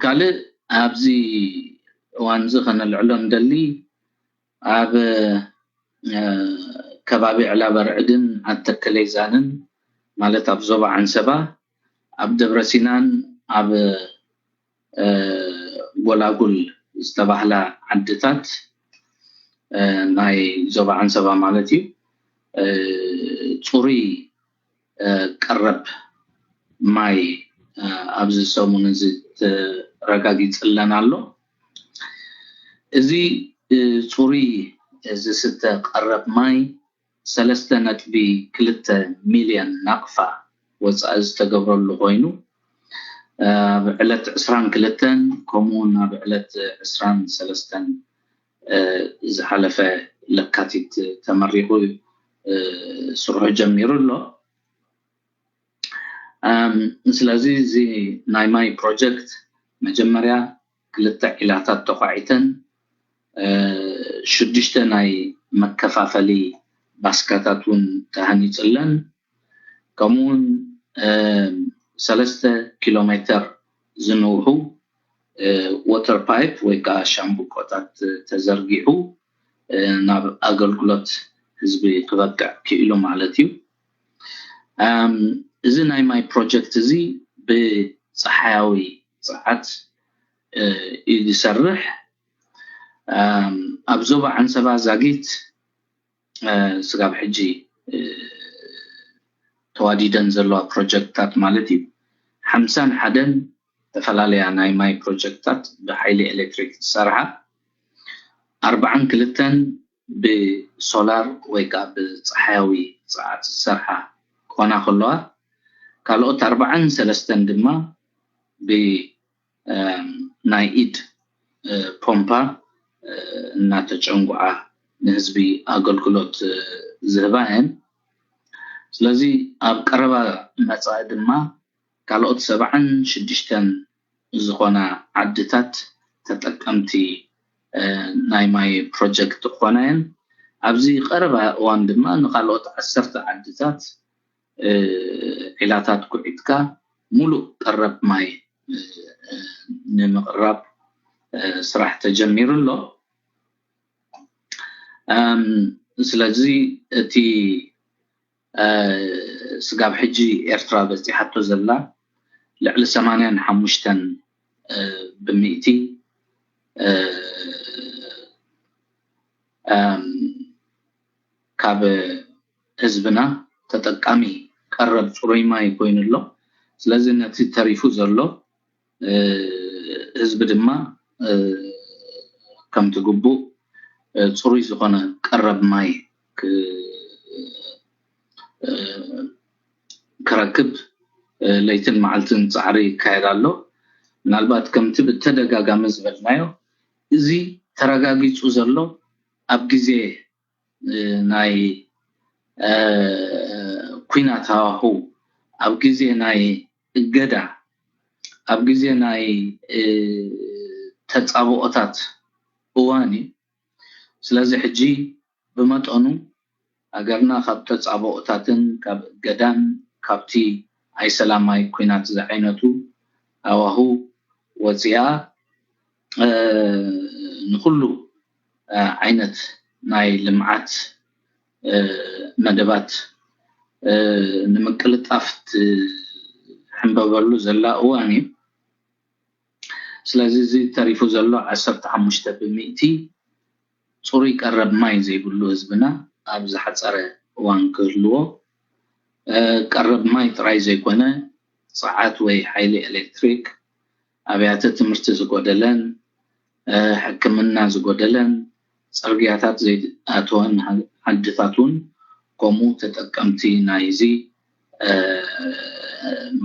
ካልእ ኣብዚ እዋን እዚ ከነልዕሎ እንደሊ ኣብ ከባቢ ዕላበርዕድን ኣተከሌዛንን ማለት ኣብ ዞባ ዓንሰባ ኣብ ደብረሲናን ኣብ ጎላጉል ዝተባህላ ዓድታት ናይ ዞባ ዓንሰባ ማለት እዩ። ፅሩይ ቀረብ ማይ ኣብዚ ሰሙን እዚ ተረጋጊፅለን ኣሎ። እዚ ፅሩይ ዝስተ ቀረብ ማይ ሰለስተ ነጥቢ ክልተ ሚልዮን ናቕፋ ወፃኢ ዝተገብረሉ ኮይኑ ኣብ ዕለት ዕስራን ክልተን ከምኡውን ኣብ ዕለት ዕስራን ሰለስተን ዝሓለፈ ለካቲት ተመሪቑ ስርሑ ጀሚሩ ኣሎ። ስለዚ እዚ ናይ ማይ ፕሮጀክት መጀመርያ ክልተ ዒላታት ተኳዒተን ሽዱሽተ ናይ መከፋፈሊ ባስካታት እውን ተሃኒፅለን ከምኡውን ሰለስተ ኪሎ ሜተር ዝንውሑ ወተር ፓይፕ ወይ ከዓ ሻምብቆታት ተዘርጊሑ ናብ ኣገልግሎት ህዝቢ ክበቅዕ ክኢሉ ማለት እዩ። እዚ ናይ ማይ ፕሮጀክት እዚ ብፀሓያዊ ፀዓት እዩ ዝሰርሕ። ኣብ ዞባ ዓንሰባ ዛጊት ስጋብ ሕጂ ተዋዲደን ዘለዋ ፕሮጀክትታት ማለት እዩ ሓምሳን ሓደን ዝተፈላለያ ናይ ማይ ፕሮጀክትታት ብሓይሊ ኤሌክትሪክ ዝሰርሓ፣ ኣርባዓን ክልተን ብሶላር ወይ ከዓ ብፀሓያዊ ፀዓት ዝሰርሓ ክኾና ከለዋ፣ ካልኦት ኣርባዓን ሰለስተን ድማ ብናይ ኢድ ፖምፓ እናተጨንጉዓ ንህዝቢ ኣገልግሎት ዝህባ እየን። ስለዚ ኣብ ቀረባ መፃኢ ድማ ካልኦት ሰብዓን ሽዱሽተን ዝኾና ዓድታት ተጠቀምቲ ናይ ማይ ፕሮጀክት ክኾና እየን። ኣብዚ ቀረባ እዋን ድማ ንካልኦት ዓሰርተ ዓድታት ዒላታት ኩዒትካ ሙሉእ ቀረብ ማይ ንምቕራብ ስራሕ ተጀሚሩ ኣሎ። ስለዚ እቲ ስጋብ ሕጂ ኤርትራ በፂሓቶ ዘላ ልዕሊ ሰማንያን ሓሙሽተን ብምእቲ ካብ ህዝብና ተጠቃሚ ቀረብ ፅሩይ ማይ ኮይኑ ኣሎ። ስለዚ ነቲ ተሪፉ ዘሎ ህዝቢ ድማ ከምቲ ግቡእ ፅሩይ ዝኾነ ቀረብ ማይ ክረክብ ለይትን መዓልትን ፃዕሪ ይካየድ ኣሎ። ምናልባት ከምቲ ብተደጋጋሚ ዝበልናዮ እዚ ተረጋጊፁ ዘሎ ኣብ ግዜ ናይ ኲናት ሃዋሁ፣ ኣብ ግዜ ናይ እገዳ፣ ኣብ ግዜ ናይ ተፃብኦታት እዋን እዩ። ስለዚ ሕጂ ብመጠኑ ሃገርና ካብ ተፃብኦታትን ካብ እገዳን ካብቲ ኣይሰላማይ ኲናት ዝዓይነቱ ሃዋሁ ወፂኣ ንኩሉ ዓይነት ናይ ልምዓት መደባት ንምቅልጣፍ ትሕንበበሉ ዘላ እዋን እዩ። ስለዚ እዚ ተሪፉ ዘሎ ዓሰርተ ሓሙሽተ ብምእቲ ፅሩይ ቀረብ ማይ ዘይብሉ ህዝብና ኣብ ዝሓፀረ እዋን ክህልዎ ቀረብ ማይ ጥራይ ዘይኮነ ፀዓት ወይ ሓይሊ ኤሌክትሪክ ኣብያተ ትምህርቲ ዝጎደለን ሕክምና ዝጎደለን ፅርግያታት ዘይኣተወን ዓድታት እውን ከምኡ ተጠቀምቲ ናይዚ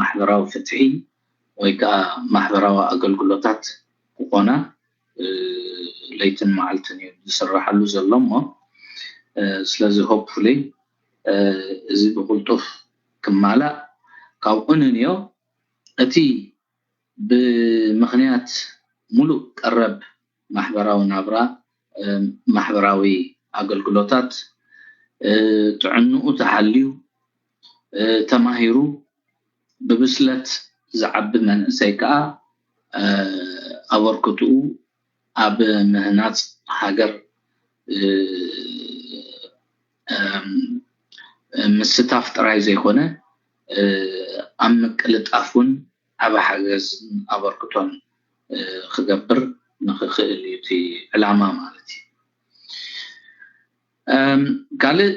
ማሕበራዊ ፍትሒ ወይ ከዓ ማሕበራዊ ኣገልግሎታት ክኾና ለይትን መዓልትን እዩ ዝስራሓሉ ዘሎ እሞ ስለዚ hopefully እዚ ብቁልጡፍ ክማላእ ካብኡ ንንዮ እቲ ብምኽንያት ሙሉእ ቀረብ ማሕበራዊ ናብራ ማሕበራዊ ኣገልግሎታት ጥዕንኡ ተሓልዩ ተማሂሩ ብብስለት ዝዓቢ መንእሰይ ከዓ ኣበርክትኡ ኣብ ምህናፅ ሃገር ምስታፍ ጥራይ ዘይኮነ ኣብ ምቅልጣፍ እውን ዓቢ ሓገዝን ኣበርክቶን ክገብር ንክኽእል እዩ እቲ ዕላማ ማለት እዩ። ካልእ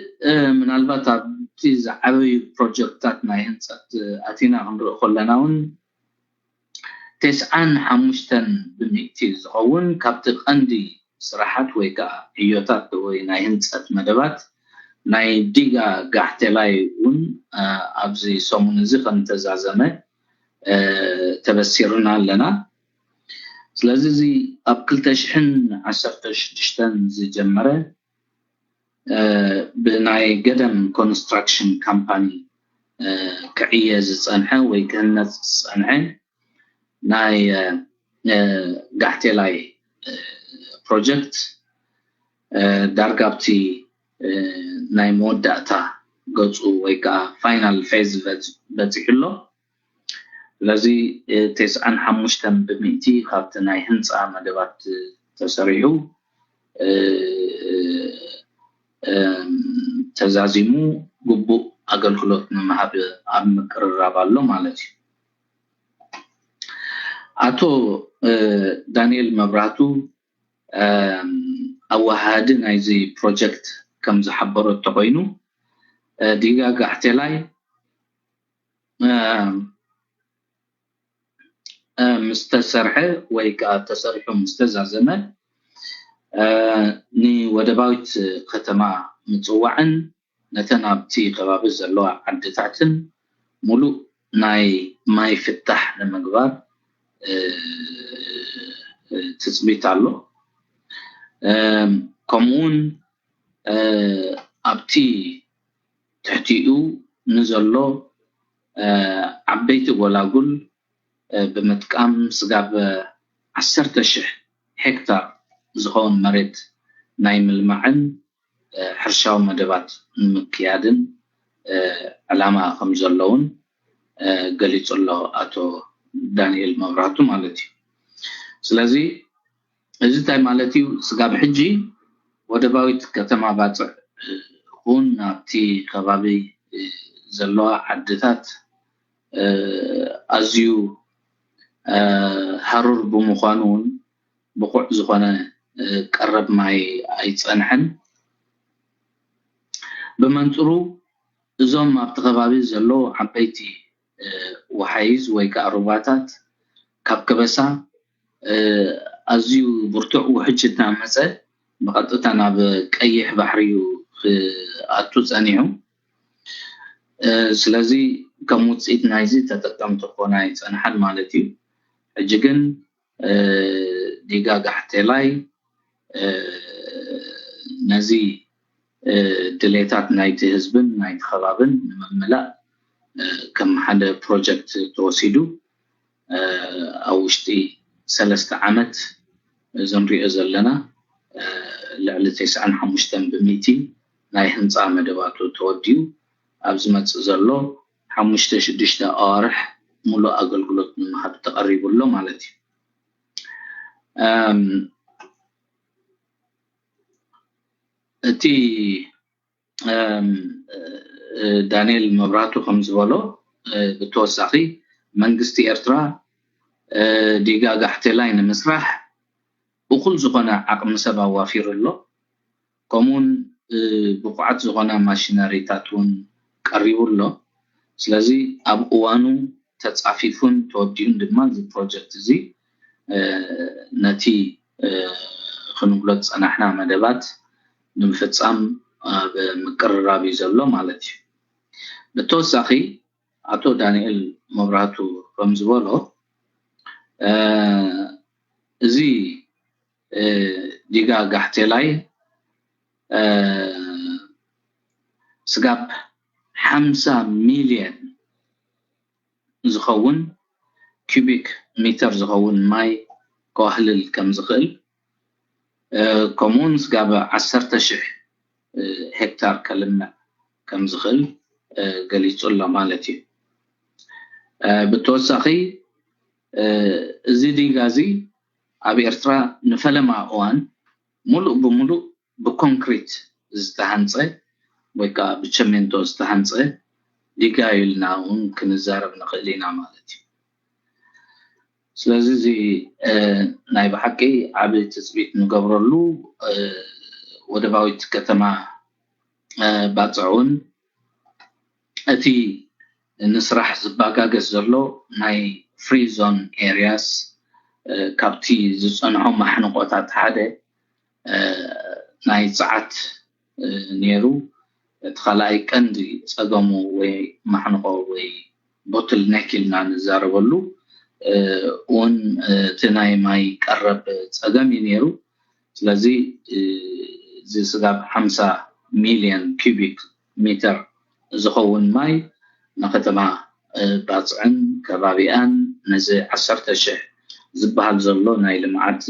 ምናልባት ኣብቲ ዝዓበዩ ፕሮጀክትታት ናይ ህንፀት ኣቲና ክንርኢ ከለና እውን ተስዓን ሓሙሽተን ብምእቲ ዝኸውን ካብቲ ቀንዲ ስራሓት ወይ ከዓ ዕዮታት ወይ ናይ ህንፀት መደባት ናይ ዲጋ ጋሕቴላይ እውን ኣብዚ ሰሙን እዚ ከም ተዛዘመ ተበሲርና ኣለና። ስለዚ እዚ ኣብ ክልተ ሽሕን ዓሰርተ ሽዱሽተን ዝጀመረ ብናይ ገደም ኮንስትራክሽን ካምፓኒ ክዕየ ዝፀንሐ ወይ ክህነፅ ዝፀንሐ ናይ ጋሕቴላይ ፕሮጀክት ዳርጋ ኣብቲ ናይ መወዳእታ ገፁ ወይ ከዓ ፋይናል ፌዝ በፂሑ ኣሎ። ስለዚ ተስዓን ሓሙሽተን ብምእቲ ካብቲ ናይ ህንፃ መደባት ተሰሪሑ ተዛዚሙ ግቡእ ኣገልግሎት ንምሃብ ኣብ ምቅርራብ ኣሎ ማለት እዩ። ኣቶ ዳንኤል መብራህቱ ኣወሃሃዲ ናይዚ ፕሮጀክት ከም ዝሓበሮ እንተኮይኑ ዲጋ ጋሕቴላይ ምስ ተሰርሐ ወይ ከዓ ተሰሪሑ ምስ ተዛዘመ ንወደባዊት ከተማ ምፅዋዕን ነተን ኣብቲ ከባቢ ዘለዋ ዓድታትን ሙሉእ ናይ ማይ ፍታሕ ንምግባር ትፅቢት ኣሎ። ከምኡውን ኣብቲ ትሕቲኡ ንዘሎ ዓበይቲ ጎላጉል ብምጥቃም ስጋብ ዓሰርተ ሽሕ ሄክታር ዝኸውን መሬት ናይ ምልማዕን ሕርሻዊ መደባት ንምክያድን ዕላማ ከም ዘለውን ገሊፁ ኣሎ ኣቶ ዳንኤል መብራህቱ ማለት እዩ። ስለዚ እዚ እንታይ ማለት እዩ? ስጋብ ሕጂ ወደባዊት ከተማ ባፅዕ እውን ኣብቲ ከባቢ ዘለዋ ዓድታት ኣዝዩ ሃሩር ብምዃኑ እውን ብቑዕ ዝኾነ ቀረብ ማይ ኣይፀንሐን። ብመንፅሩ እዞም ኣብቲ ከባቢ ዘለዉ ዓበይቲ ወሓይዝ ወይ ከዓ ሩባታት ካብ ከበሳ ኣዝዩ ብርቱዕ ውሕጅ እናመፀ ብቐጥታ ናብ ቀይሕ ባሕሪ እዩ ክኣቱ ፀኒሑ። ስለዚ ከም ውፅኢት ናይዚ ተጠቀምቲ ክኾና ይፀንሓን ማለት እዩ። ሕጂ ግን ዲጋ ጋሕቴላይ ነዚ ድሌታት ናይቲ ህዝብን ናይቲ ከባብን ንምምላእ ከም ሓደ ፕሮጀክት ተወሲዱ ኣብ ውሽጢ ሰለስተ ዓመት እዚ ንሪኦ ዘለና ልዕሊ ተስዓን ሓሙሽተን ብምእቲ ናይ ህንፃ መደባቱ ተወዲኡ ኣብ ዝመፅእ ዘሎ ሓሙሽተ ሽዱሽተ ኣዋርሕ ሙሉእ ኣገልግሎት ንምሃብ ተቐሪቡ ኣሎ ማለት እዩ። እቲ ዳንኤል መብራቱ ከም ዝበሎ ብተወሳኺ መንግስቲ ኤርትራ ዲጋ ጋሕቴላይ ንምስራሕ እኹል ዝኾነ ዓቕሚ ሰብ ኣዋፊሩ ኣሎ። ከምኡውን ብቑዓት ዝኾነ ማሽነሪታት እውን ቀሪቡ ኣሎ። ስለዚ ኣብ እዋኑ ተፃፊፉን ተወዲኡን ድማ እዚ ፕሮጀክት እዚ ነቲ ክንብሎ ዝፀናሕና መደባት ንምፍፃም ኣብ ምቅርራብ እዩ ዘሎ ማለት እዩ። ብተወሳኺ ኣቶ ዳንኤል መብራቱ ከም ዝበሎ እዚ ዲጋ ጋሕቴላይ ስጋብ ሓምሳ ሚልዮን ዝኸውን ኪቢክ ሚተር ዝኸውን ማይ ከዋህልል ከም ዝኽእል ከምኡውን ስጋብ ዓሰርተ ሽሕ ሄክታር ከልምዕ ከም ዝኽእል ገሊፁ ኣሎ ማለት እዩ። ብተወሳኺ እዚ ዲጋ እዚ ኣብ ኤርትራ ንፈለማ እዋን ሙሉእ ብሙሉእ ብኮንክሪት ዝተሃንፀ ወይ ከዓ ብቸሜንቶ ዝተሃንፀ ዲጋ እዩ ኢልና እውን ክንዛረብ ንኽእል ኢና ማለት እዩ። ስለዚ እዚ ናይ ብሓቂ ዓቢ ትፅቢት ንገብረሉ ወደባዊት ከተማ ባፅዕ እውን እቲ ንስራሕ ዝባጋገስ ዘሎ ናይ free zone areas ካብቲ ዝፀንሖ ማሕንቆታት ሓደ ናይ ፀዓት ነይሩ። እቲ ካልኣይ ቀንዲ ፀገሙ ወይ ማሕንቆ ወይ bottleneck ኢልና ንዛረበሉ እውን እቲ ናይ ማይ ቀረብ ፀገም እዩ ነይሩ። ስለዚ እዚ ስጋብ ሓምሳ ሚልዮን cubic meter ዝኸውን ማይ ንከተማ ባፅዕን ከባቢኣን ነዚ ዓሰርተ ሽሕ ዝበሃል ዘሎ ናይ ልምዓት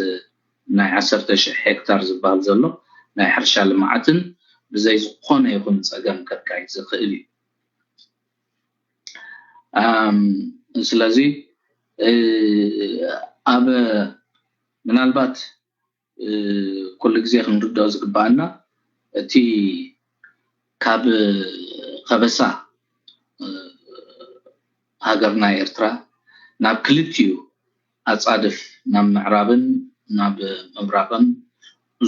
ናይ ዓሰርተ ሽሕ ሄክታር ዝበሃል ዘሎ ናይ ሕርሻ ልምዓትን ብዘይ ዝኾነ ይኹን ፀገም ከካይድ ዝኽእል እዩ። ስለዚ ኣብ ምናልባት ኩሉ ግዜ ክንርድኦ ዝግባኣና እቲ ካብ ከበሳ ሃገርና ኤርትራ ናብ ክልቲኡ ኣፃድፍ ናብ ምዕራብን ናብ ምብራቕን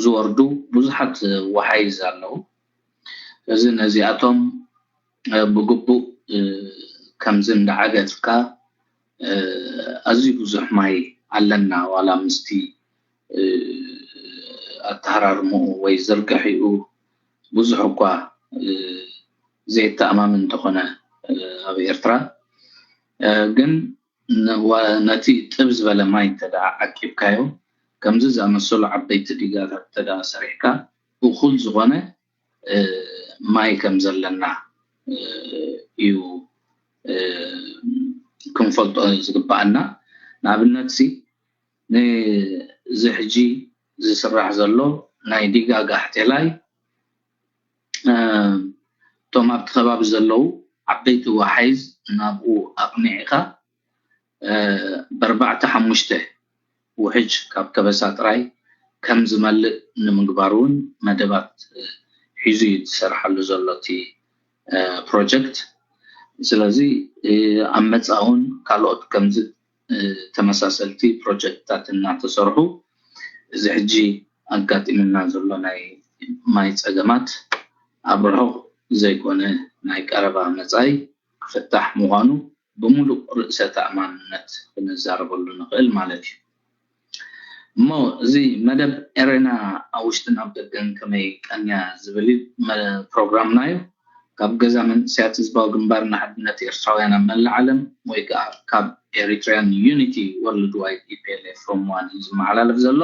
ዝወርዱ ብዙሓት ወሓይዝ ኣለዉ። እዚ ነዚኣቶም ብግቡእ ከምዚ እንዳዓገትካ ኣዝዩ ብዙሕ ማይ ኣለና ዋላ ምስቲ ኣተሃራርምኡ ወይ ዝርግሒኡ ብዙሕ እኳ ዘየተኣማምን እንተኾነ ኣብ ኤርትራ ግን ነቲ ጥብ ዝበለ ማይ እንተደኣ ዓቂብካዮ ከምዚ ዝኣመሰሉ ዓበይቲ ዲጋታት እንተደኣ ሰሪሕካ እኹል ዝኾነ ማይ ከም ዘለና እዩ ክንፈልጦ ዝግባኣና። ንኣብነት ሲ ንዚ ሕጂ ዝስራሕ ዘሎ ናይ ዲጋ ጋሕቴላይ እቶም ኣብቲ ከባቢ ዘለዉ ዓበይቲ ወሓይዝ ናብኡ ኣቕኒዕካ በርባዕተ ሓሙሽተ ውሕጅ ካብ ከበሳ ጥራይ ከም ዝመልእ ንምግባር እውን መደባት ሒዙ እዩ ዝሰርሓሉ ዘሎ እቲ ፕሮጀክት። ስለዚ ኣብ መፃ እውን ካልኦት ከምዚ ተመሳሰልቲ ፕሮጀክትታት እናተሰርሑ እዚ ሕጂ ኣጋጢምና ዘሎ ናይ ማይ ፀገማት ኣብ ርሑቕ ዘይኮነ ናይ ቀረባ መፃኢ ክፍታሕ ምዃኑ ብምሉእ ርእሰ ተኣማንነት ክንዛረበሉ ንኽእል ማለት እዩ። እሞ እዚ መደብ ኤሬና ኣብ ውሽጥን ኣብ ደገን ከመይ ቀንያ ዝብል እዩ ፕሮግራምና እዩ። ካብ ገዛ መንእሰያት ህዝባዊ ግንባር ንሓድነት ኤርትራውያን ኣብ መላእ ዓለም ወይ ከዓ ካብ Eritrean Unity Worldwide E P L F from one እዩ ዝመሓላለፍ ዘሎ።